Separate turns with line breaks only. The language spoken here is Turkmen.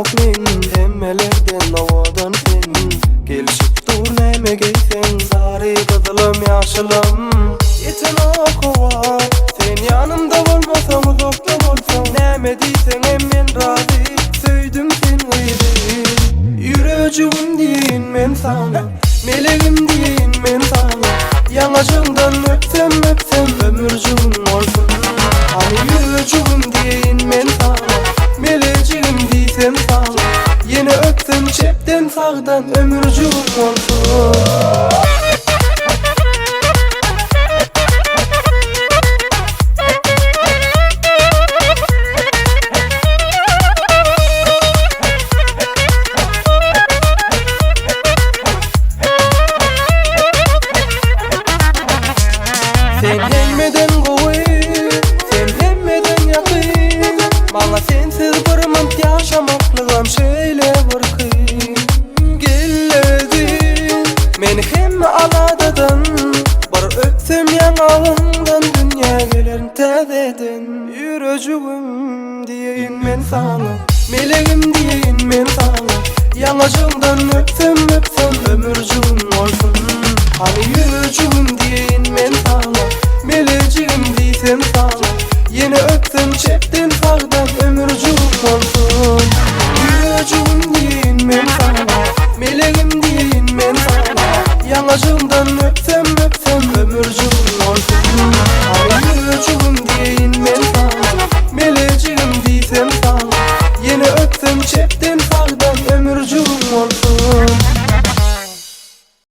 Bilemok men hemmelerden owadan sen Gelişip dur näme geýseň Sary gyzylam ýaşylam Ýetenok howa Sen ýanymda bolmasaň uzakda bolsaň Näme diýseňem men razy Söýdüm sen gyzy Ýürejigim diýeýin men saňa Melegim diýeýin men saňa Ýaňajyňdan öpsem öpsem ömürjigim bolsun Hany ýürejigim diýeýin men saňa Melejigim diýsem saňa Ýene öpsem çepden sagdan ömürjigim bolsun. Sen hemmeden gowy, sen hemmeden ýakyn Maňa sensiz bir munt ýaşamaklygam şeýle bir kyn Gelledi meni hemme aladadan Bir öpsem ýaňagyňdan dünýä gelerin täzeden Ýürejigim diýeýin men saňa Melegim diýeýin men saňa Ýaňajyňdan öpsem öpsem ömürjigim bolsun Hany ýürejigim diýeýin men saňa Melejigim diýsem saňa Ýene öpsem çepden sagdan ömürjigim bolsun Ýürejigim diýeýin men saňa Melegim diýeýin men saňa Ýaňajyňdan.